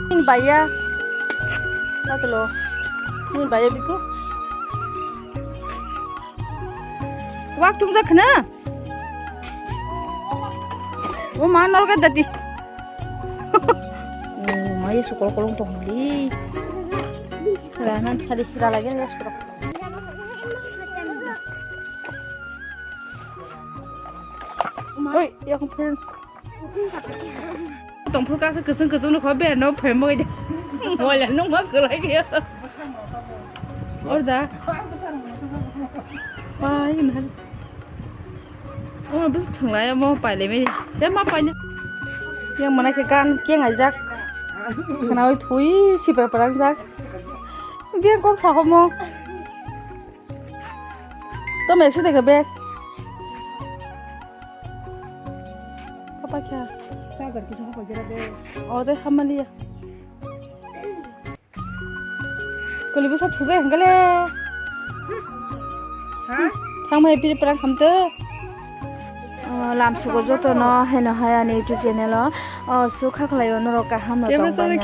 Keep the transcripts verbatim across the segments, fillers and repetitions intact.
Ini baya. Patlo. Ini baya biku. Wak tung jak khna. O ma norga dati. O ma ye sukol kolong tong li. Ranan hari hira lagi ya sukol. Oi, ya kong. Tongphuru kasa kwchwng kwchwng no kho berno phaima gwi. Moila nungma kwlai khe. Orda. Pai na. Oh, bus thanglai mo pailai mai. Se ma paina. Yang mana khe gan keng aijak. Khnawi thui sipra parang jak. Biang kok sahomo. Tamo ekso dekha bag. Apa kya? Charger kisa apa kira de? Oh, de hamaliya. Kali bisa thujai hangale. Ha? Thang mai piri perang hamte. Oh, lam sugo joto no heno hai ani YouTube channel o. Oh, sukha khlai o norok kaham no tong bani.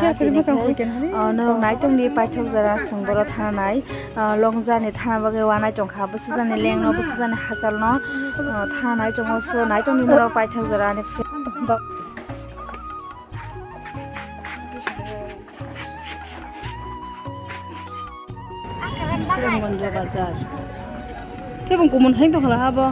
Norok nai tong di paithok jora sung boro thana nai. Ah, Longja ni thana bagwi wanai tongkha, bwsajani lengno, bwsajani hachalno, ah, thana nai tongo, so nai tongni norok paithak jora ani friend. Srenggonjo bazar. Khe bung kumun hai tongkha habo.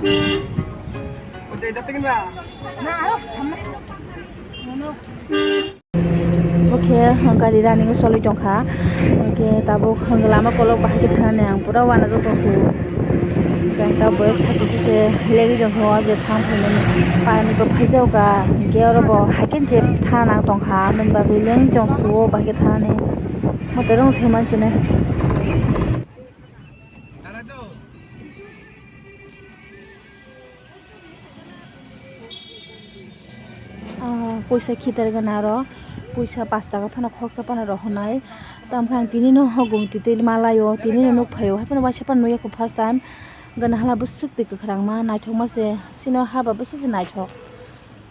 Bo khe gari running o choli tongkha, hwnkhe tabuk lama kolok bahai khe thanani ang pura uanajak tongsu. Hwnkhe ang tabuk boyes khatikhe se legwi tongkha, o je thang phaimani parani bo phaijago ka, hwnkhe oro bo haikhe je thana nang tongkha, aboni bagwi leng tongsu o bahai khe thanani motorong se manchina. Ah, puisa khitar gana aro puisa pash taka phano khoroksa phano rohornai. Tamo khe ang tini no hogong twi twi malaio, tini no nuk phaio, hai phano waisa phano nukya kho first time. Gana hala bwswk twi kwkhwrangma naithokma se, chini o haba bwswk se naithok.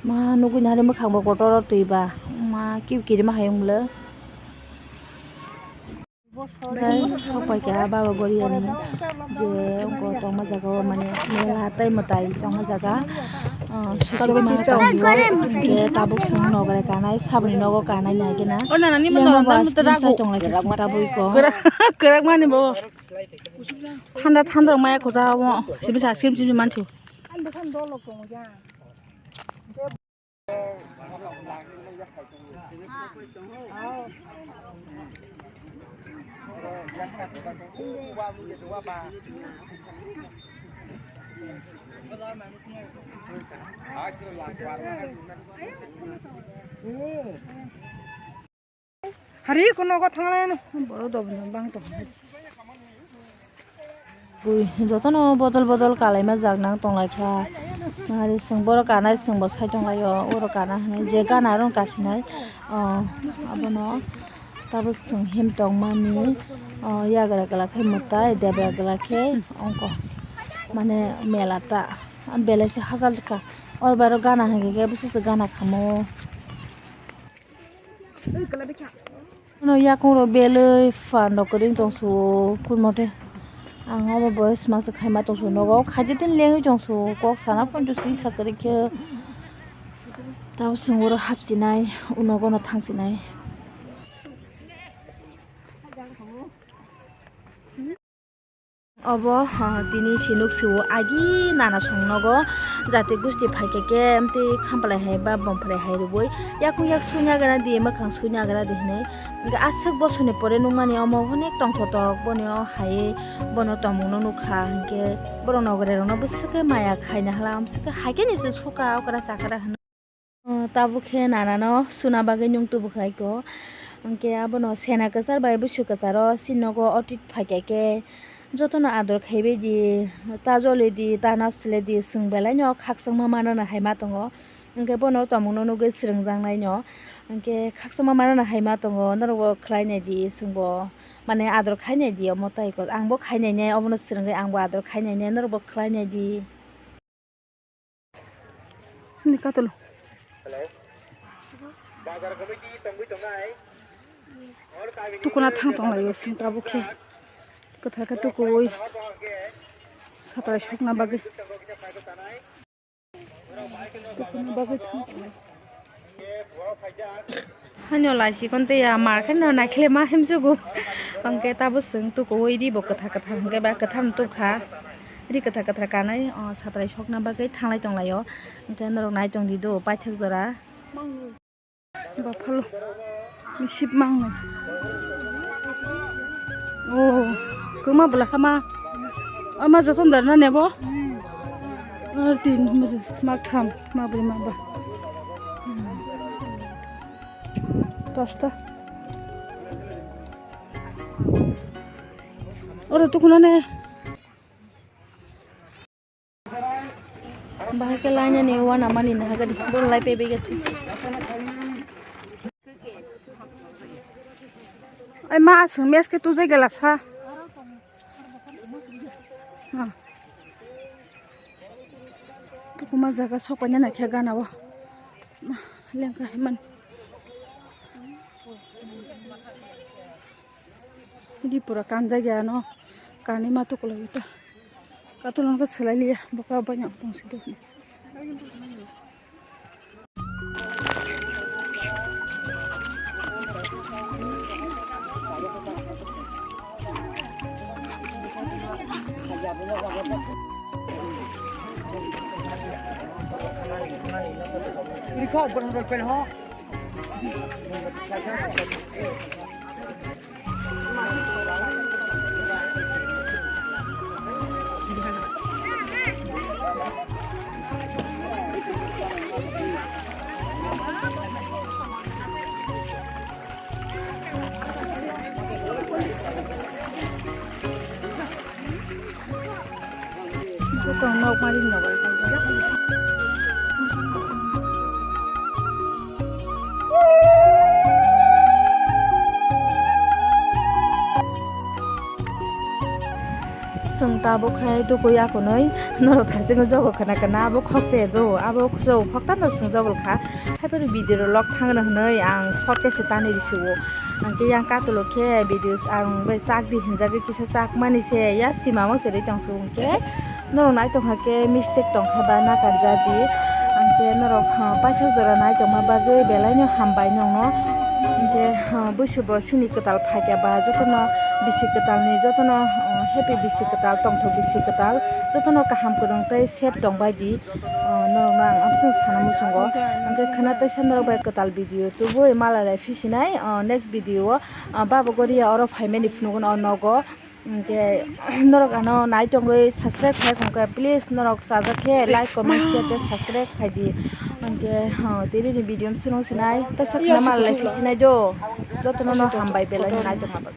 Ma nugwi nahari mwkhang bo kotor o twi ba, ma kiu kirima hai wng bwle. Tei sok pai kha baba goriani je wngkha tongma jaga o, mane mela tei mwtai tongma jaga, ah, susu ma tong tabuk chwng nogo kanai saboni nogo kanai nai khe na. O nana ni mo yang norok bo dan aswk mwtai chai rago. Tong lai khe chwng tabuk iko. Kwrak, kwrak mani bo. Thanda thanda rok maya kho ja o. Simi sa sim sim manchu. Hari ko nogo thanglai no borok dobonno bang tong. Bui jotono bodol bodol kalaima jak nang tong lai kha. Hari chwng borok kanai chwng bo sai tong lai o, oro kana hinwi je gana rok kasinai. O abono tabuk chwng hem tong mani. O yagra gala khe mwtai, debra gala khe ongko mane mela ta belai se hachal kha. Oro bai ro gana hinkhe khe bwswk se gana khamo. Ano yakung rok belai fan rok kwrwng tong su, kun mote ang obo boyes masa khaima tong su, nogo khaidi tin lengwi tong su, kok sana phone juice sa kwrwng khe tamo chwng oro hapsinai, unogo no thangsinai. Obo, ah, tini sinuk sio agi nana song nogo jati gusti phaikhe khe amtwi khampalai hai ba bomphalai hai rwui yakung yak suina gana di, mwkhang suina gana di hinui. Hwnkhe aswk bosoni pore nukmani omo onek tongthotok boni o hai bono tongmungno nukha, hwnkhe borok nogorerokno bwswk khe maya khaina hala, amswk khe haikhe ni se suka okra chakra hwnwi. O, tabuk khe nanano suna bagwi nwng tubu khai ko. Hwnkhe abono sena kwchar bai bwswk kwcharo chini nogo otit phaikha khe jotono ador khaibai di, ta joli di, ta nas le di, chwng belai no khakchangma manana hai ma tongo. Hwnkhe bono tongmungno nugwi swrwngjaknai no. Hwnkhe khakchangma manana hai ma tongo, norokbo khlai nai di, chwngbo mane ador khai nai di, omo tai ko. Angbo khai nai nai, obono swrwngwi angbo ador khai nai nai, norokbo khlai nai di. Ni katolo. Hello. Bazar committee tongwi tongnai. Tukuna thang tonglaio chwng tabuk khe. Kwthar khe tukuwi satrai sokna bagwi. Haino lai chikon tei ya mar khe no naikhle ma himsugo. Hwnkhe tabuk chwng tukuwi di bo kwthar kwthar hwnkhe ba kwthar no tukha. Ri kwthar kwthar kanai o satrai sokna bagwi thanglai tonglaio. Hwnkhe norok nai tongdi do paithak jora. Buffalo. Misip mang. Oh, kwma bwla kama. Ama joton dar na nebo? Ah, tin, ma tham, ma bwrwi, ma ba. Pasta. Oro tukuna ne. Bahai khe lainani uanamani nahagadi, bo lai pebege thu. Ai ma, aswng mes khe tujai gela sa. Ah. Tukuma jaga sopaina naikhe gana o. Lengkha himani. Di pura kanjak ya no, kanwi ma tukulai ta. Katulon khe swlai liya, boka banya tong si do. Joto nok mari nogo. Chwng tabuk khai dukwi akunwi norok thajak jogo khna khna abo khokse do abo khoksa phokta no chwng jogo kha. Haiphano video rok log thangna hwnwi ang short khe se tanwi risuo. Ang khe yang katulo khe video ang bai chak di hinjagwi kisa chak mani se ya sima mo se ri tong su hwnkhe norok nai tong kha khe mistake tong kha ba na karjak di. Ang khe norok, ha, paithak jora nai tongma bagwi belai no hambai nongno. Hwnkhe, ha, buisu bo sini kwtal phaikya ba jotono bisi kwtal ni jotono, ha, happy bisi kwtal tongthok bisi kwtal jotono kaham kwrwng tei safe tongbai di. Ah, norokno ang amswng sana muchungo. Hwnkhe khwna teisa norok bai kwtal video tubui malai lai phisinai, ah, next video o, ah, Baba Goria oro phaimani phunukgo o nogo. Hwnkhe norok ano nai tongwi subscribe khai khwngkhe please norok chajak khe like, comment, share tei subscribe khai di. Hwnkhe, ah, tini ni video amswng sinai teisa khwna malai lai phisinai do. Jotono no hambai belai nai tongma bagwi.